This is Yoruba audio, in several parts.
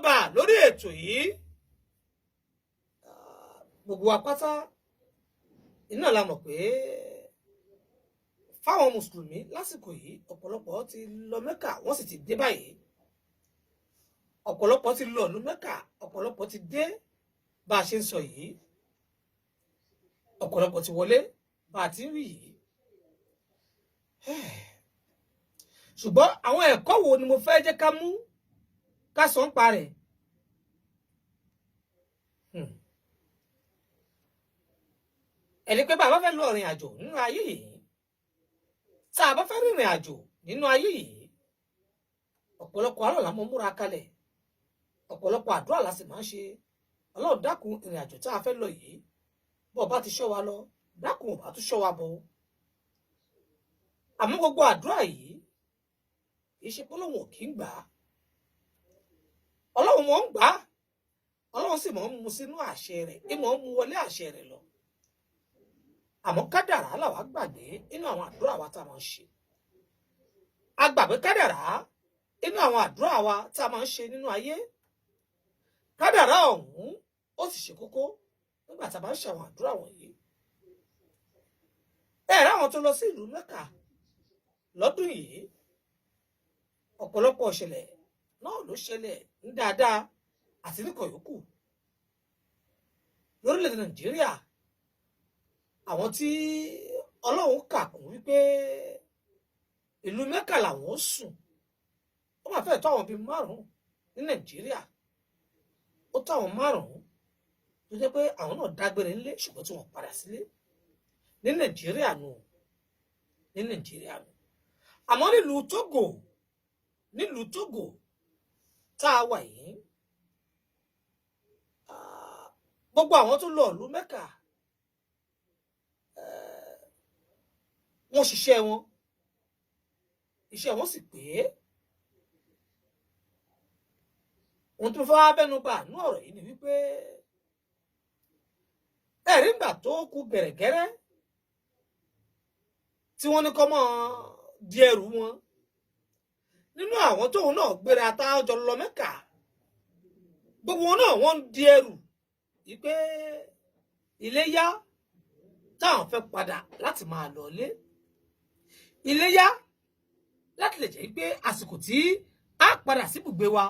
bà lórí ètò yìí, gbogbo wa pátá iná la mọ̀ pé fáwọn mùsùlùmí lásìkò yìí, ọ̀pọ̀lọpọ̀ ti lọ Mẹ́kà, wọ́n sì ti dé báyìí. Ọ̀pọ̀lọpọ̀ ti lọ ìlú Mẹ́kà, ọ̀pọ̀lọpọ̀ ti dé bá a ṣe ń sọ yìí, ọ̀pọ̀lọpọ̀ ti wọlé bá a ti ń rí yìí. Ṣùgbọ́n àwọn ẹ̀kọ́ wo ni mo fẹ́ jẹ́ ká mú ká sọ ń pa rẹ̀? Ẹni pé bàbá fẹ́ lọ ìrìn àjò nínú ayé yìí, tá a bá fẹ́ rìnrìn àjò nínú ayé yìí, ọ̀pọ̀lọpọ̀ àárọ̀ la mọ́ múra kalẹ̀, ọ̀pọ̀lọpọ̀ àdúrà la sì máa ń ṣe. Ọlọ́run, dákun, ìrìn àjò tá a fẹ́ lọ yìí, bó bá ti ṣọ́ wa lọ, dákun, ò bá tún ṣọ́ wa bọ̀. Àmọ́ gbogbo àdúrà yìí, kì í ṣe pé Ọlọ́run ò kí ń gbà á. Ọlọ́run mọ̀ ń gbà á, Ọlọ́run sì mọ̀ ń mu sínú àṣẹ rẹ̀, ìmọ̀ ń mu wọlé àṣẹ rẹ̀ lọ. Àmọ́ kádàrá làwa gbàgbé inú àwọn àdúrà wa tá a máa ń ṣe. A gbàgbé kádàrá inú àwọn àdúrà wa tá a máa ń ṣe nínú ayé. Kádàrá ọ̀hún, ó sì ṣe kókó nígbà tá a bá ń ṣe àwọn àdúrà wọ̀nyí. Ẹ rí àwọn tó lọ sí ìlú Mẹ́kà lọ́dún yìí, ọ̀pọ̀lọpọ̀ ìṣẹ̀lẹ̀ náà ló ṣẹlẹ̀ ní dáadáa àti ní kọ̀yókù. Lórílẹ̀‐èdè Nàìjíríà, àwọn tí Ọlọ́run kà kún wípé ìlú Mẹ́kà làwọn ó sùn, ó máa fẹ́ tó àwọn bíi 5 ní Nàìjíríà. Ó tó àwọn 5 tó jẹ́ pé àwọn náà dágbére nílé, ṣùgbọ́n tí wọ́n padà sílé ní Nàìjíríà nù, ní Nàìjíríà nù. Àmọ́ nílùú Togo tá a wà yìí, gbogbo àwọn tó lọ ìlú Mẹ́kà, wọ́n ṣiṣẹ́ wọn, iṣẹ́ wọn sì pé. Ohun tó fẹ́ wá bẹ́nu bà nú ọ̀rọ̀ yìí ni wípé ẹ̀rí ńgbà tó kù gẹ̀rẹ́gẹ́rẹ́ tí wọ́n ní kọ́ mọ́ di ẹrù wọn, nínú àwọn tóun náà gbéra tájọ lọ Mẹ́kà, gbogbo wọn náà wọ́n ń di ẹrù wípé ilé yá táwọn fẹ́ padà láti máa lọ ilé. Ilé yá láti lè jẹ́ pé àsìkò tí a padà síbùgbé wa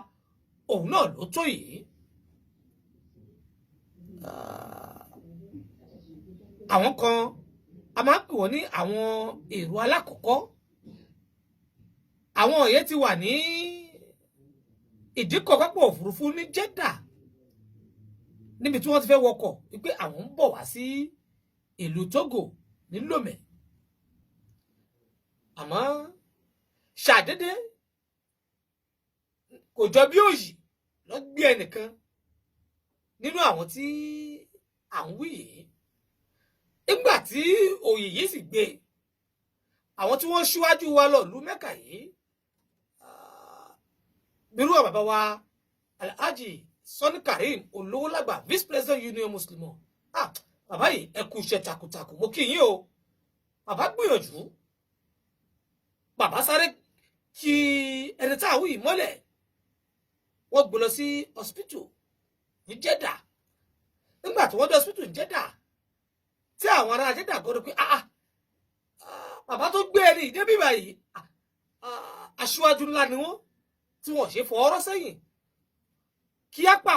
òun náà ló tó yìí. Àwọn kan, a máa ń pè wọ́n ní àwọn èrò alákọ̀ọ́kọ́. Àwọn òye ti wà ní ìdíkọ̀ pápá òfurufú ní Jeddah, níbi tí wọ́n ti fẹ́ wọkọ̀ wípé àwọn ń bọ̀ wá sí ìlú Togo ní Lomé. Àmọ́ ṣàdédé, kò jọ bí òyì lọ gbé ẹnìkan nínú àwọn tí à ń wí yìí. Nígbà tí òyì yìí sì gbé àwọn tí wọ́n ṣíwájú wa lọ ìlú Mẹ́kà yìí, bírú àwọn bàbá wa Alhaji Sani Karim Olówólàgbà, vice president Union Muslim, bàbá yìí, ẹ kú iṣẹ́ takuntakun, mo kí yín o. Bàbá gbìyànjú, bàbá sáré kí ẹni tá a wí yìí mọ́lẹ̀, wọ́n gbé lọ sí hospital ní Jeddah. Nígbà tí wọ́n dé hospital ní Jeddah, tí àwọn ará Jeddah gbọ́dọ̀ pé, ah, bàbá tó gbé ẹni yìí débí báyìí, aṣíwájú ńlá ni wọ́n tí wọ́n ṣe fọwọ́rọ́ sẹ́yìn. Kíápà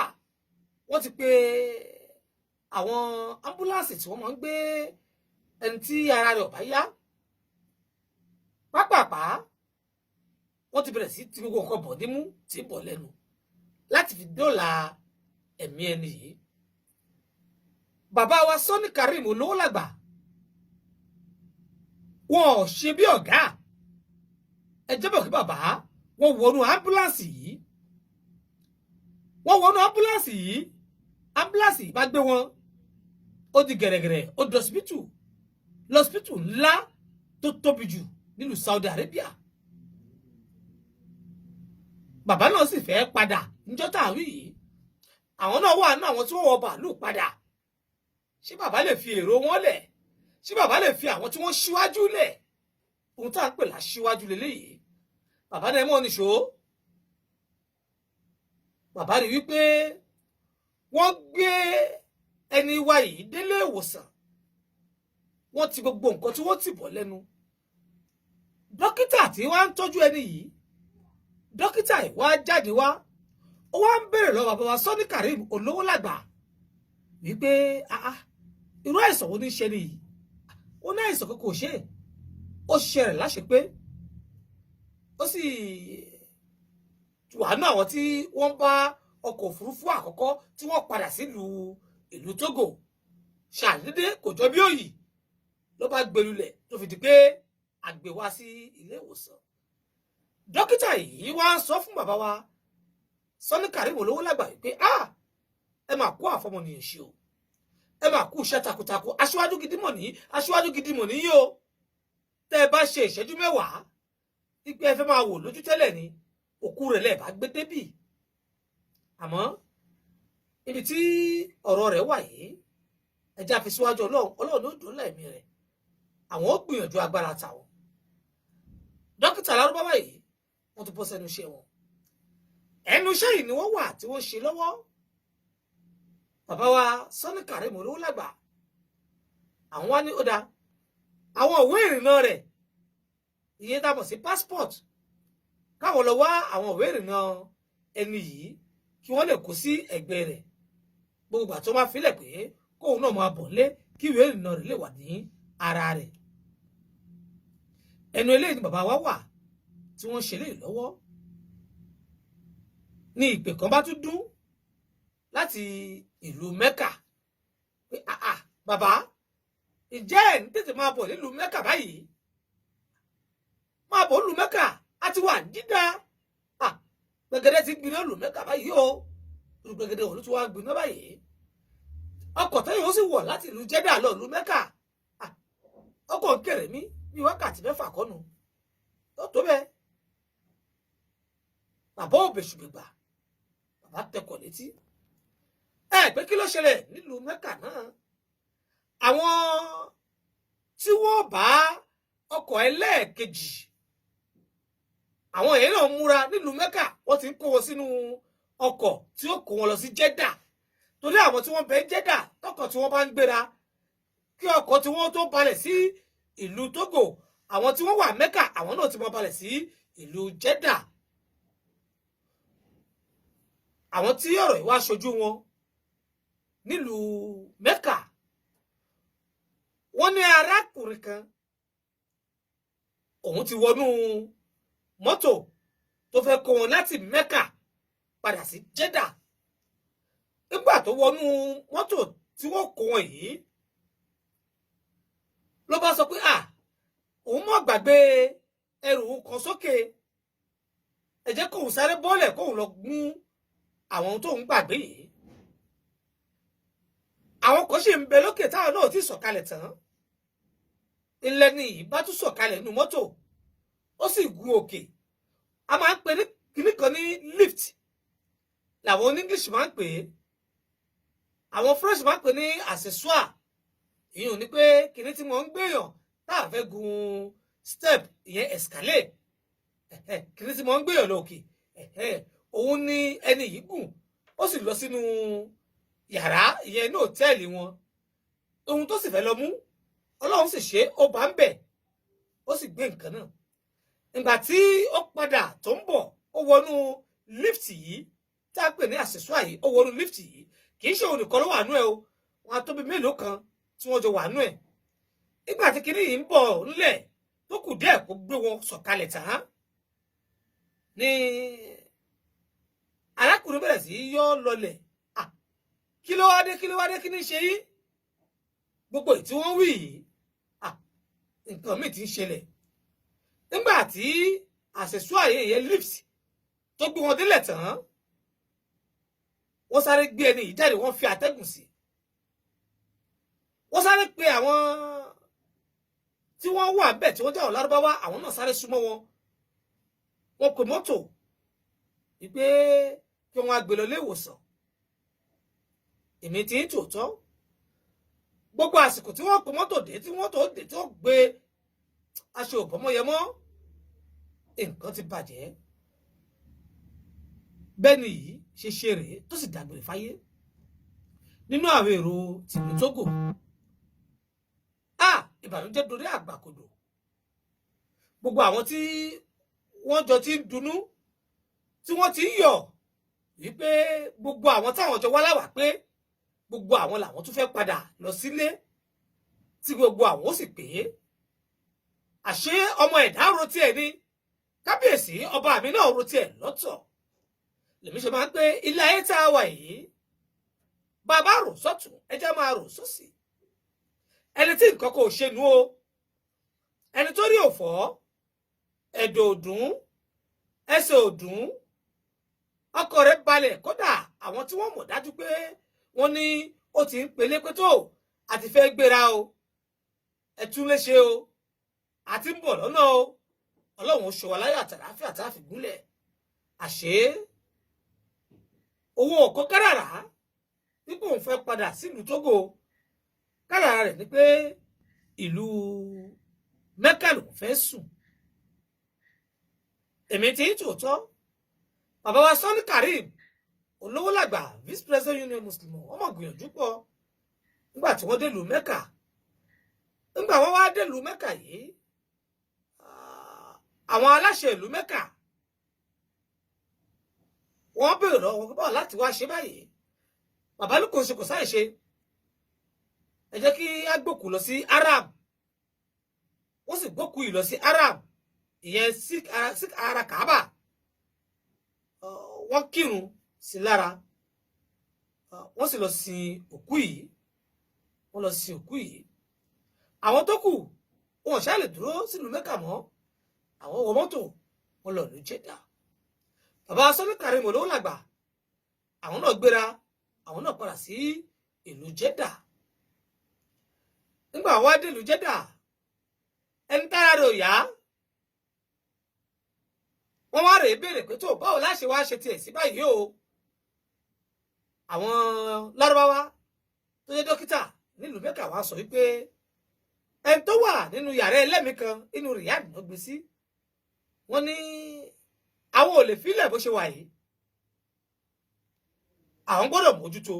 wọ́n ti pe àwọn ambulance tí wọ́n máa ń gbé ẹni tí ara rẹ̀ ò bá yá. Pápápá wọ́n ti bẹ̀rẹ̀ sí ti gbogbo nǹkan bọ̀ nímú tí bọ̀ lẹ́nu láti fi dóòlà ẹ̀mí ẹni yìí. Bàbá wa Sani Karim Olówólàgbà, wọn ò ṣe bí ọ̀gá. Ẹ jẹ́ bọ̀ kí bàbá wọn wọnú ambulance yìí, wọ́n wọnú ambulance yìí, ambulance yìí bá gbé wọn, ó di gẹ̀rẹ́gẹ̀rẹ́, ó di hospital, lọ́sípítù ńlá tó tóbi jù nílùú Saudi Arabia. Bàbá náà sì fẹ́ padà níjọ́ tá à ń wí yìí. Àwọn náà wà ní àwọn tí wọ́n wọ bàálù padà. Ṣé bàbá lè fi èrò wọn lẹ̀? Ṣé bàbá lè fi àwọn tí wọ́n ṣíwájú lẹ̀? Ohun tá à ń pè láṣíwájú lélẹ́yìí. Bàbá náà mọ̀ níṣó. Bàbá rí wípé wọ́n gbé ẹni wa yìí délé ìwòsàn, wọ́n ti gbogbo nǹkan tí wọ́n ti bọ̀ lẹ́nu. Dókítà tí wọ́n ń tọ́jú ẹni yìí, dókítà yìí wá jáde wá, ó wá ń béèrè lọ́wọ́ bàbá wa Sọ́ní Karim Olówólàgbà wípé, "Ah, irú àìsàn wo ní ṣe ni yìí?" Ó ní àìsàn kan kò ṣe é, ó ṣe rẹ̀ láṣẹ pé ó sì wà ní àwọn tí wọ́n bá ọkọ̀ òfurufú àkọ́kọ́ tí wọ́n padà sílùú ìlú Togo. Ṣàdédé kò jọ bí òyì ló bá gbẹlulẹ̀ tó fi di pé a gbé wá sí ilé ìwòsàn. Dókítà yìí wá ń sọ fún bàbá wa Sọ́ní Karim Olówólàgbà pé, "Ah, ẹ máa kó àfọmọnìyàn ṣe o, ẹ máa kú iṣẹ́ takuntakun. Aṣíwájú gidi mọ̀ ní, aṣíwájú gidi mọ̀ níyì o. Tẹ́ ẹ bá ṣe ìṣẹ́jú 10 wípé ẹ fẹ́ máa wò lójú tẹ́lẹ̀ ni, òkú rẹ̀ lẹ́ẹ̀ bá gbé débì. Àmọ́ ibi tí ọ̀rọ̀ rẹ̀ wà yìí, ẹja fi síwájú Ọlọ́run. Ọlọ́run ló dùn lẹ́mí rẹ̀. Àwọn ó gbìyànjú agbára tàwọn." Dókítà Lárúbáwá yìí, wọ́n tún bọ́ sẹ́nu iṣẹ́ wọn. Ẹnu iṣẹ́ yìí ni wọ́n wà tí wọ́n ṣe lọ́wọ́. Bàbá wa Sọ́ní Karim Olówólàgbà, àwọn wá ní ó dáa, àwọn ìwé ìrìnnà rẹ̀, ìyẹn tá a mọ̀ sí passport, káwọn lọ wá àwọn ìwé ìrìnnà ẹni yìí kí wọ́n lè kó sí ẹ̀gbẹ́ rẹ̀ gbogbo ìgbà tó máa filẹ̀ pé kóun náà máa bọ̀ lé, kí ìwé ìrìnnà rẹ̀ lè wà ní ara rẹ̀. Ẹnu eléyìí ni bàbá wa wà tí wọ́n ṣe léyìí lọ́wọ́ ní ìpè kan bá tún dún láti ìlú Mẹ́kà pé, "Àà, bàbá, ǹjẹ́ ẹ̀ ń tètè máa bọ̀ nílùú Mẹ́kà báyìí? Máa bọ̀ nílùú Mẹ́kà, á ti wà dídá. Gbẹ̀gẹ́dẹ́ ti gbiná nílùú Mẹ́kà báyìí o." Irú gbẹ̀gẹ́dẹ́ wo ló ti wá gbiná báyìí? Ọkọ̀ tẹ́yìn ó sì wọ̀ láti ìlú Jẹ́dà lọ ìlú Mẹ́kà, ọkọ̀ ń kéré mi bí wákàtí 6 kọ́nu tó tó bẹ́ẹ̀. Bàbá ò bẹ̀ṣùgbẹ̀gbà, bàbá tẹkọ̀ létí ẹ pé kí ló ṣẹlẹ̀ nílùú Mẹ́kà náà. Àwọn tí wọ́n bá ọkọ̀ ẹlẹ́ẹ̀kejì, àwọn èèyàn náà múra nílùú Mẹ́kà, wọ́n ti ń kó wọn sínú ọkọ̀ tí ó kó wọn lọ sí Jẹ́dà, torí àwọn tí wọ́n bẹ ń Jẹ́dà, tọkọ̀ tí wọ́n bá ń gbéra kí ọkọ̀ tí wọ́n tó balẹ̀ sí ìlú Togo, àwọn tí wọ́n wà Mẹ́kà, àwọn náà ti mọ balẹ̀ sí ìlú Jẹ́dà. Àwọn tí ọ̀rọ̀ yìí wá ṣojú wọn nílùú Mẹ́kà, wọ́n ní arákùnrin kan, òun ti wọnú mọ́tò tó fẹ́ kó wọn láti Mẹ́kà padà sí Jẹ́dà. Nígbà tó wọnú mọ́tò tí wọ́n kó wọn yìí, ló bá sọ pé, à, òun mọ̀ gbàgbé ẹrù kan sókè, ẹ jẹ́ kóun sáré bọ́ọ̀lẹ̀ kóun lọ gún àwọn ohun tóun gbàgbé yìí. Àwọn kan sì ń bẹ lókè táwọn náà ti sọ̀kalẹ̀ tán. Ilẹ̀ ni yìí bá tún sọ̀kalẹ̀ nínú mọ́tò, ó sì gun òkè. A máa ń pè ní kíní kan ní lift làwọn oní English máa ń pè é, àwọn French máa ń pè ní ascenseur. Ìyẹn ò ní pé kíní tí wọ́n ń gbéyàn tá a fẹ́ gun step, ìyẹn escalier, kíní tí wọ́n ń gbéyàn lọ òkè. Òun ni ẹni yìí gùn, ó sì lọ sínú yàrá, ìyẹn ní hòtẹ́ẹ̀lì wọn. Ohun tó sì fẹ́ lọ mú, Ọlọ́run sì ṣe, ó bá ń bẹ̀, ó sì gbé nǹkan náà. Ìgbà tí ó padà tó ń bọ̀, ó wọnú lift yìí tí a pè ní ascenseur yìí. Ó wọnú lift yìí, kì í ṣe òun nìkan ló wà nú ẹ o, wọn á tó bí mélòó kan tí wọ́n jọ wà nú ẹ̀. Nígbà tí kinní yìí ń bọ̀ ńlẹ̀ tó kù díẹ̀ kó gbé wọn sọ̀kalẹ̀ tán ní arákùnrin bẹ̀rẹ̀ sí í yọ́ lọlẹ̀. "Kí ló wá dé? Kí ló wá dé? Kí ní ṣe yín?" Gbogbo èyí tí wọ́n wí yìí, nǹkan míì ti ń ṣẹlẹ̀. Nígbà tí ascenseur yẹn, lift tó gbé wọn délẹ̀ tán, wọ́n sáré gbé ẹni yìí jáde, wọ́n fi àtẹ́gùn sí. Wọ́n sáré pe àwọn tí wọ́n wà bẹ́ẹ̀ tí wọ́n jẹ́ àwọn Lárúbáwá, àwọn náà sáré súnmọ́ wọn. Wọ́n pè mọ́tò wípé kí wọ́n á gbé lọ ilé ìwòsàn. Èmi ti ń tòótọ́, gbogbo àsìkò tí wọ́n pè mọ́tò dé, tí wọ́n tó dé, tí wọ́n gbé aṣọ òbọ́mọyẹmọ́, nǹkan ti bàjẹ́. Bẹ́ẹ̀ ni yìí ṣe ṣe rèé tó sì dágbére fáyé nínú àwọn èrò tìlú Tógò. A ìbànújẹ́ dorí àgbàkodò. Gbogbo àwọn tí wọ́n jọ ti ń dunnú, tí wọ́n ti ń yọ̀ wípé gbogbo àwọn táwọn jọ wá láwà pé gbogbo àwọn làwọn tún fẹ́ padà lọ sílé, tí gbogbo àwọn ó sì pé àṣé ọmọ ẹ̀dá ro tiẹ̀ ni, kábíyèsí ọba mi náà ro tiẹ̀ lọ́tọ̀. Lèmi ṣe máa ń pé ilé ayé tá a wà yìí, bàbá rò sọ́tún, ẹjẹ́ máa rò sósì. Ẹni tí nǹkan kò ṣe nu o, ẹni tó rí òfò, ẹ̀dọ̀ òdùn, ẹsẹ̀ òdùn, ọkọ rẹ̀ balẹ̀. Kódà àwọn tí wọ́n mọ̀ dájú pé wọ́n ní ó ti ń pelé pé tó àti fẹ́ gbéra o, ẹ tún léṣe o, àti ń bọ̀ lọ́nà o, Ọlọ́run ó ṣọ́ wa láyọ̀ àtàláfíà tá a fi gúnlẹ̀. Àṣé òun ò kọ́ kádàrá wípé òun fẹ́ padà sílùú Tógò. Kádàrá rẹ̀ ni pé ìlú Mẹ́kà lòun fẹ́ sùn. Èmi tí ń tòótọ́, bàbá wa Sani Karim Olówólàgbà, vice president Union Muslim, wọ́n mọ̀ gbìyànjú pọ̀ nígbà tí wọ́n délùú Mẹ́kà. Nígbà wọ́n wá délùú Mẹ́kà yìí, àwọn aláṣẹ ìlú Mẹ́kà wọ́n béèrè lọ́wọ́ wọn báwo láti wá ṣe báyìí. Bàbá ló kò ṣe kò sáì ṣe, ẹ jẹ́ kí á gbòkú lọ sí Haram. Wọ́n sì gbókú yìí lọ sí Haram, ìyẹn sí ara Kaaba. Wọ́n kírun sí lára, wọ́n sì lọ sin òkú yìí. Wọ́n lọ sin òkú yìí. Àwọn tó kù wọn ò ṣáà lè dúró sílùú Mẹ́kà mọ́. Àwọn wọ mọ́tò wọn lọ lù Jẹ́dà. Bàbá Sani Karim Olówólàgbà, àwọn náà gbéra, àwọn náà padà sí ìlú Jẹ́dà. Nígbà wá dé ìlú Jẹ́dà, ẹni tára rẹ̀ ò yá, wọ́n wá rèé béèrè pé tó báwo láṣẹ wá ṣe tiẹ̀ sí báyìí o. Àwọn Lárúbáwá tó jẹ́ dókítà nílùú Mẹ́kà wá sọ wípé ẹni tó wà nínú yàrá ẹlẹ́mìí kan inú Riyadh ló gbé sí. Wọ́n ní àwọn ò lè filẹ̀ bó ṣe wà yìí, àwọn gbọ́dọ̀ mójútó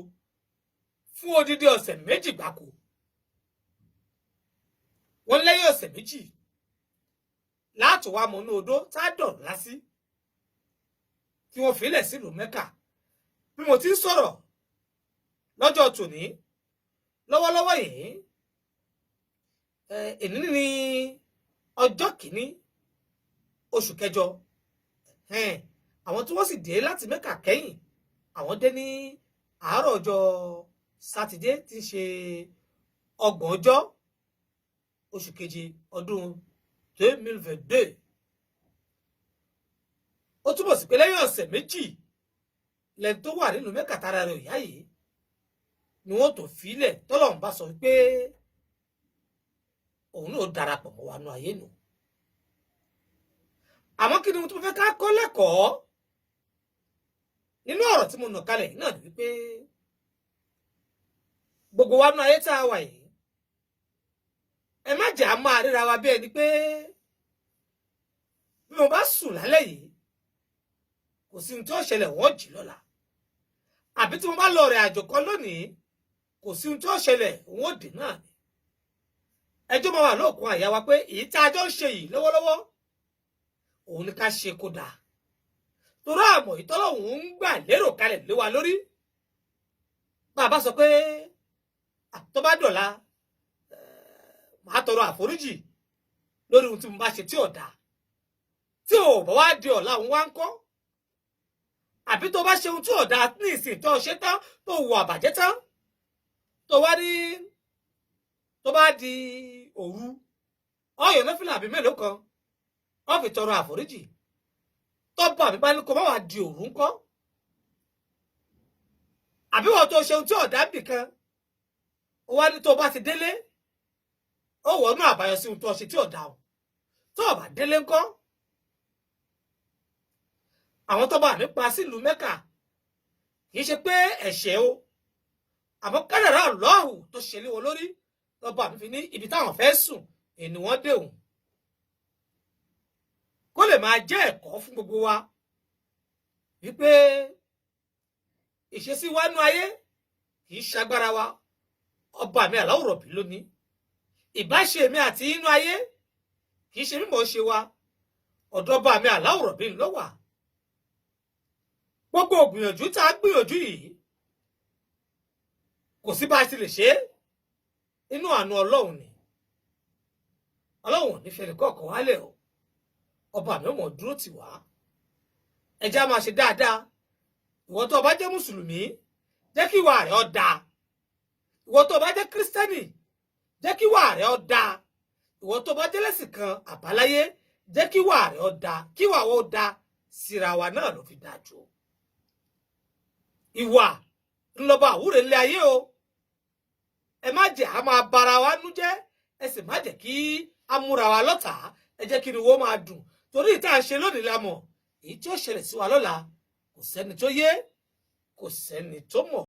fún odidi ọ̀sẹ̀ 2 gbáko. Wọ́n lẹ́yìn ọ̀sẹ̀ 2 láti wá mọ̀ ní odó tá a dọ̀ lásì kí wọ́n filẹ̀ sílùú Mẹ́kà. Bí mo ti ń sọ̀rọ̀ lọ́jọ́ tòní lọ́wọ́lọ́wọ́ yìí, èní ní ọjọ́ 1 oṣù kẹjọ. Àwọn tí wọ́n sì dé láti Mẹ́kà kẹ́yìn, àwọn dé ní àárọ̀ ọjọ́ sátidé tí ń ṣe 30 ọjọ́ oṣù keje ọdún 2022. Ó túbọ̀ sí pé lẹ́yìn ọ̀sẹ̀ 2 lẹ́ni tó wà nínú Mẹ́kà tára rẹ̀ ò yá yìí ni wọ́n tó filẹ̀, tọ́lọ́run bá sọ pé òun náà darapọ̀ mọ́ wa nú ayé nù. Àmọ́ kí ni mo tún fẹ́ ká kọ́ lẹ́kọ̀ọ́ nínú ọ̀rọ̀ tí mo nà kalẹ̀ yìí náà ni wípé gbogbo wa nú ayé tá a wà yìí, ẹ má jẹ́ à máa ríra wa bí ẹni pé bí mo bá sùn lálẹ́ yìí, kò sí ohun tí ó ṣẹlẹ̀, wọ́n jí lọ́la, àbí tí mo bá lọ rìn àjò kan lónìí, kò sí ohun tí ó ṣẹlẹ̀, wọ́n dì náà ni. Ẹjọ́ máa wà lóòkun àyà wa pé èyí tá a jọ ń ṣe yìí lọ́wọ́lọ́wọ́, òun ni ká ṣe kó dáa, torí àmọ̀ ìtọ́lọ́hún ń gbà lérò kalẹ̀ lé wa lórí. Bàbá sọ pé tó bá dọ̀la, màá tọrọ àforíjì lórí ohun tí mo bá ṣe tí ò dáa, tí ò bá wá di ọ̀la, òun wá ń kọ́, àbí tó bá ṣe ohun tí ò dáa ní ìsìn, tó ṣe tán, tó wù àbàjẹ́ tán, tó wá ní tó bá di òru, ọyọ náfìlà àbí mélòó kan, wọ́n fi tọrọ àforíjì, tọ́ba mi bá ní kó má wàá di òru ńkọ́? Àbí wọ́n tó ṣe ohun tí ọ̀dà bì kan, ó wá ní tó bá ti délé, ó wọnú àbáyọ sí ohun tó ṣe tí ọ̀dà o, tó o bá délé ńkọ́? Àwọn tó bá mi pa sílùú Mẹ́kà, kì í ṣe pé ẹ̀ṣẹ̀ o, àmọ́ kádàrá Ọlọ́hun tó ṣe lé wọn lórí lọ́ba mi fi ní ibi táwọn fẹ́ sùn ènì wọ́n dé òun, kó lè máa jẹ́ ẹ̀kọ́ fún gbogbo wa wípé Ìṣesí wa nú ayé kì í ṣagbára wa, ọba mi àláwùrọ̀ bí lónìí. Ìbáṣe mi àti inú ayé kì í ṣe mímọ̀ ṣe wa, ọ̀dọ̀ ọba mi àláwùrọ̀ bí ló wà. Gbogbo ògbìyànjú tá a gbìyànjú yìí, kò sí bá a ti lè ṣe é, inú àánú Ọlọ́run ni. Ọlọ́run ò ní fẹ́ nìkọ̀ọ̀kan wálẹ̀ o. Ọba mi ò mọ̀ dúró tì wá. Ẹ jẹ́ á máa ṣe dáadáa. Ìwọ tó o bá jẹ́ mùsùlùmí, jẹ́ kí ìwà rẹ̀ ó dáa. Ìwọ tó o bá jẹ́ kírísítẹ́nì, jẹ́ kí ìwà rẹ̀ ó dáa. Ìwọ tó o bá jẹ́ lẹ́sìn kan àbáláyé, jẹ́ kí ìwà rẹ̀ ó dáa. Kí ìwà ó dáa síra wa náà ló fi dáa jù. Ìwà ńlọba àwúrè ńlẹ̀ ayé o. Ẹ má jẹ́ a máa bara wa nú jẹ́, ẹ sì má jẹ́ kí a múra wa lọ́tàá. Ẹ jẹ́ kí ni wọ́n máa dùn, torí ìta ṣe lónìí la mọ̀. Èyí tí ó ṣẹlẹ̀ sí wa lọ́la, kò sẹ́ni tó yé, kò sẹ́ni tó mọ̀.